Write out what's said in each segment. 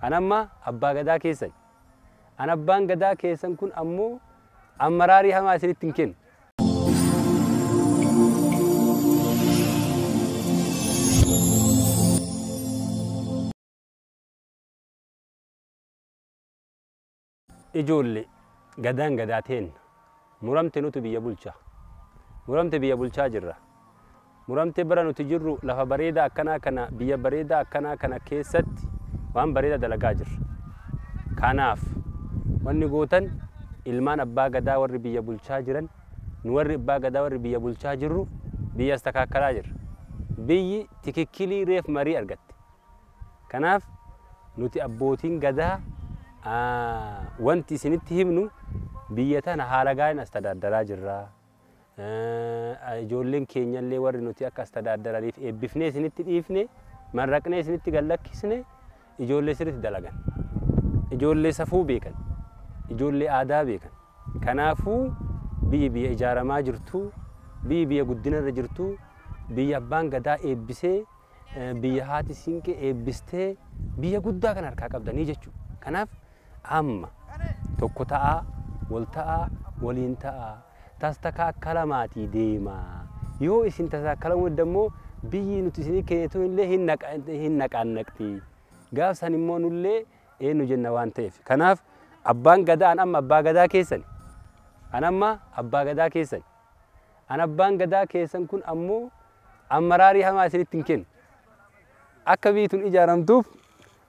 An amma abbaa gadaa keessan. An abbaan gadaa keessan kun ammoo ammaraarii hamaa isinitti hin kennu. Ijoollee gadaan gadaa teenna. Muramte nuti biyya bulchaa. Muramte biyya bulchaa jirra. Muramte bara nuti jirru lafa bareedaa akkanaa kana biyya bareedaa akkanaa kana keessatti waan bareedaa dalagaa jirra. Kanaaf wanni gootan ilmaan abbaa gadaa warri biyya bulchaa jiran nu warri abbaa gadaa warri biyya bulchaa jirru biyya astakaakalaa jirra. Biyyi tikikkilii reef marii argatte. Kanaaf nuti abbootiin gadaa wanti isinitti himnu biyya tana haala gaariin as tadaaddaraa jirra. Ijoolleen keenyallee warri nuti akka as tadaaddaraniif eebbifnee isinitti dhiifne marraqnee isinitti gallakkisne ijoollee sirriitti dalagan. Ijoollee safuu beekan. Ijoollee aadaa beekan. Kanaafuu biyyi biyya ijaaramaa jirtu, biyyi biyya guddinarra jirtu, biyya abbaan gadaa eebbisee, biyya haati siinqee eebbistee biyya guddaa kan harkaa qabdanii jechuudha. Kanaaf amma tokko ta'aa, wal ta'aa, waliin ta'aa, tastakaakalamaati deemaa. Yoo isin tastakaalamuu immoo biyyi nuti isinii kennitu illee hin naqaannaqti. Gaaf san immoo nullee eenyu jenna waan ta'eef. Kanaaf abbaan gadaa an amma abbaa gadaa keessan. An amma abbaa gadaa keessan. An abbaan gadaa keessan kun ammoo ammaraarii hamaa isinitti hin kennu. Akka biyyi tun ijaaramtuuf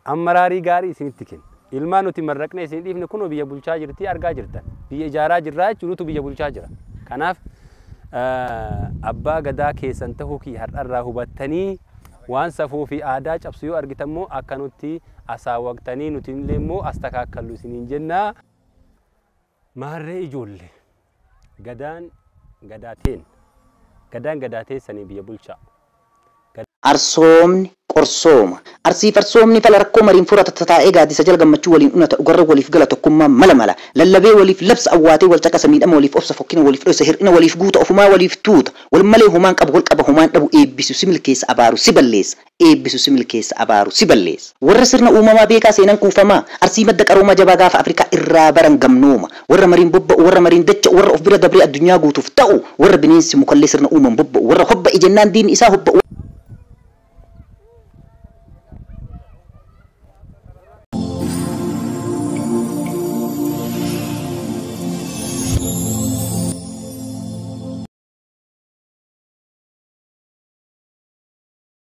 ammaraarii gaarii isinitti kenna. Ilmaan nuti marraqnee isin dhiifne kunoo biyya bulchaa jirti argaa jirtan. Biyya ijaaraa jirraa jechuun nutu biyya bulchaa jira. Kanaaf abbaa gadaa keessan tahuu kiyya har'arraa hubattanii waan safuu fi aadaa cabsu yoo argitan immoo akka nutti asaawwaqtanii nuti illee immoo as takaakkallu isiniin jennaa. Maarree ijoollee gadaan gadaa teen gadaan gadaa teessanii biyya bulchaa. Arsoomni qorsooma. Arsii farsoomni fala rakkoo mariin furata tataa'ee gaaddisa jala gammachuu waliin unata dhugarra waliif gala tokkummaa mala mala. Lallabee waliif labsa awwaatee wal caqasa miidhama waliif obsa fokkina waliif dhoysa hir'ina waliif guuta ofumaa waliif tuuta. Wal malee homaan qabu wal qaba homaan dhabu eebbisu si milkeessa abaaru si balleessa. Eebbisu si milkeessa abaaru si balleessa. Warra sirna uumamaa beekaa seenan kuufamaa. Arsii madda qaroomaa jabaa gaafa Afrikaa irraa baran gamnooma. Warra mariin bobba'u warra mariin dacha warra of bira dabree addunyaa guutuuf ta'u warra bineensi mukallee sirna uuman bobba'u warra hobba ijennaan diinni isaa hobba'u.